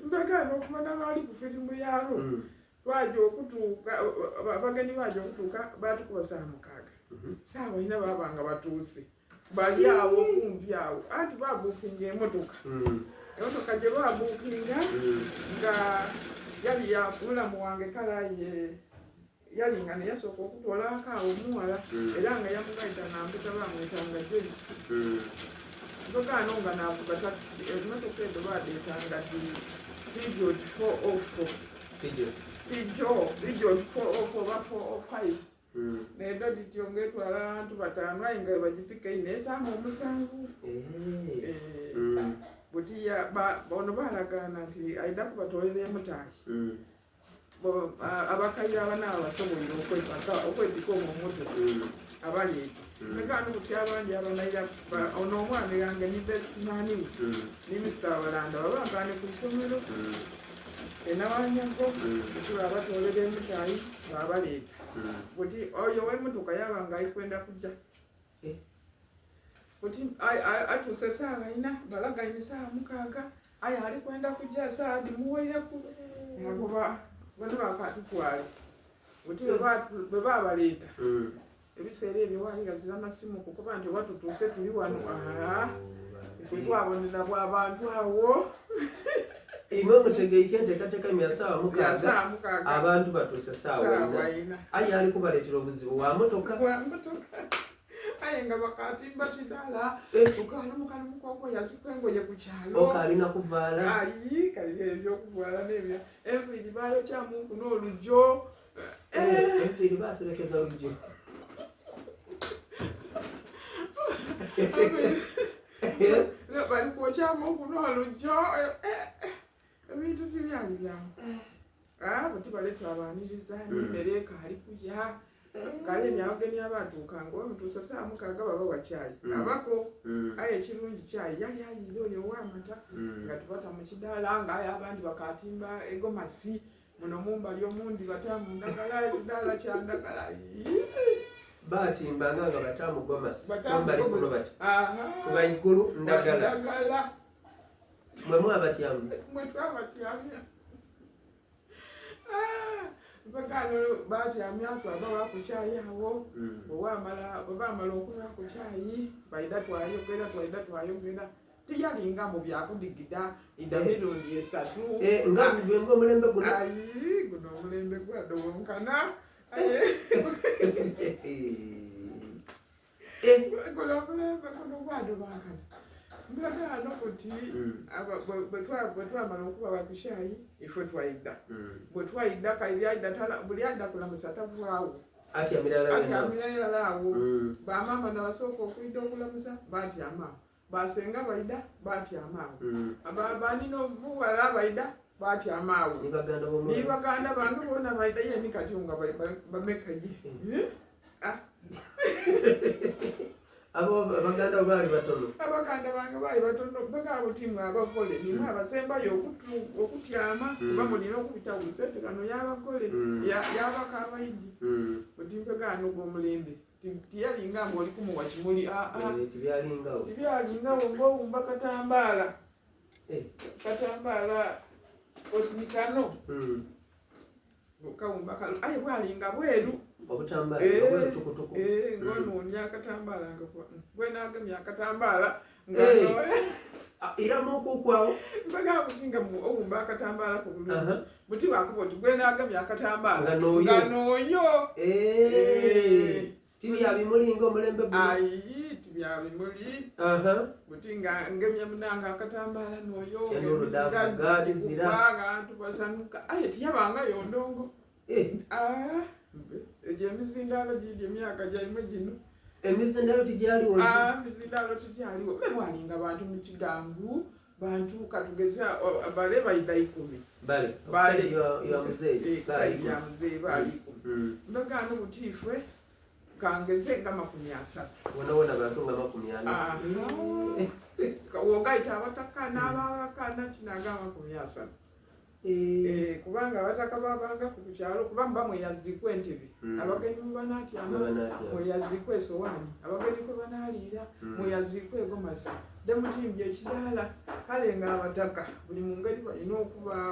Mpagaana okumanya lwali ku firimu yaalwo. Mm. Twaja okutuuka, abagenyi baja okutuuka baatukuba saawa mukaaga. Mhm. Saawa ina baaba nga batuuse. Bali awo kumpi awo. Anti baabuukinga emotoka. Mm. Emotoka gye baabuukinga Mm. nga yali ya mulamu wange kale aye yali nga neyasooka okutwalako awo omuwala Mm. era nga yamugaita nampita bamwetanga Joyce. Mm. Ntogaano nga navuga takisi emotoka edo badeetanga di Peugeot 404. Peugeot. Peugeot, Peugeot 404 oba 405. Mm. Nedo dityo ng'etwala abantu bataano aye nga webagipika ino etaamu omusanvu. Eh. Eh, Mm. buti ya- ba- ono baalagaana nti aida kubatoolera emutaayi. Mm. Abakaire abanaaba basoboire okwepaka okwepika omwo omumotoka Mm. abaleeta. Mm. Negaano buti abandi abanaira ba- ono omwana yange ni best man we Mm. ni Mr. Walanda babagaane ku isomero Mm. enawanyago Mm. buti babatoolera emutaayi babaleeta. Mm. Buti oyo ow'emmotoka yaba nga alikwenda kujja. Eh. Buti atuuse saawa ina balagaine saawa mukaaga aye alikwenda kujja saawa dhimuweireku yagoba bano bakatutwale. Buti bwe babaleeta Mm. ebiseera ebyo waali ghazira masimu kukuba nti oba tutuuse tuli wano aa ife twabonera bwa bantu awo Imwe mutegeike enteekateeka ya saawa ya mukaaga saawa mukaaga abantu batuuse saawa ina saawa ina aye ali kubaleetera obuzibu wa motoka bwa motoka aye nga bakatimba kidaala Eh. okalumu kokweyaziku engoye ku kyalo okaalina kuvaala ayi kalira ebyokuvaala nebyo enviiri bayokyamuku n'olugyo Eh, enviiri baterekeza lugyo bali kwokyamuku n'olugyo ebintu tibyali byangu Ah, buti bale twabaniriza n'emmere ekaali kuya kale abagenyi abatuukanga oba mutuusa saawa mukaaga baba wa kyayi Mm. abako Mm. aye ekirungi kyayi yali ayiire oyo ow'amata Mm. nga tubata mu kidaala nga aye abandi bakatimba egomasi muno mumbali omundi batamu ndagala ekidaala kya ndagala Ii, baatimbanga nga bataamu gomasi batamu kumbali kuno gomasi. bati Aha. waigulu ndagala ndagala mwe mwabatyamu mwe twabatyamya Ah, mpaka no batyamya twabawa ku kyayi awo Mm. bwewamala bwe bamala okunywa ku kyayi baida twayogera twaida twayogera tiyalinga mu byakudigida ida Eh. mirundi esatu Eh, nga nga omulembe guno ayi guno omulembe gwadowonkana Aye, Eh. guno omulembe guno gwadobankana mbagaano kuti Mm. bwe twamala okubawa ku kyayi ife twaida Mm. bwe twaida kairi aida tala buli aida kulamusa tavaawo atyamira alala atyamira irala awo Mm. bamaama nabasooka okwida okulamusa batyama awo basenga baida batyama awo Mm. banina omuwala baida batyama awo ni baganda ni b'omwana baganda bange boona baida yeni kati nga bameka ye Mm. Eh? Ah, abo baganda bo baali batono abaganda bange baali batono bagamba buti mwe abagole nimwe abasembayo okutyama Mm. kuba mulina okubita busetekano y'abagole Mm. y'abaka abaidi Mm. buti mpegaano gw'omulembe tiyalinga ng'oli kumuwa kimuli aa Eh, tibyalingawo tibyalingawo ng'owumba katambaala Eh. katambaala oti ni kano Mm. kawumba kalo aye bwalinga bweru obutambaala Eh, obwerutukutuku Eh, Mm. ng'onoonya akatambaala nga gwenagemya akatambaala nga Eh. Iramu okukwawo mpagamba buti nga owumba akatambaala ku bulungi Aha. buti wakuba oti gwenagemya akatambaala Nga nooyo. nga nooyo Eh, tibyabimulinga omulembe guno ayi tibyabimuli Aha. buti nga ngemya munange akatambaala nooyo Yali oludavuga, tizira. nga abantu basanuka aye tiyabangayo ndongo Eh, Ah, egyo emizindaalo giidi emyaka gyaimwe gino emizindaalo tigyaliwo nti- Ah, emizindaalo tigyaliwo me mwalinga bantu mu kigangu bantu katugeze bale baida ikumi bale Bale. okusaidia ya muzeeyi Eh, baali kusaidia ya muzeeyi baali ikumi Mm. mbagaano butiifwe kangeze nga 30 wona wona bantu nga 40 Aha. wogaita abataka n'ababaka kinaga 30 Eh, Eh, kubanga abataka babanga ku kyalo kuba muba mweyaziikwa entebe Mm. abagenyi mubanaatyama Muba banaatyama. mweyaziikwa esowaani abagenyi kwe banaaliira Mm. mweyaziikwa egomasi Dhemutimbye ekidaala. Kale nga abataka buli mu ngeri balina okuba.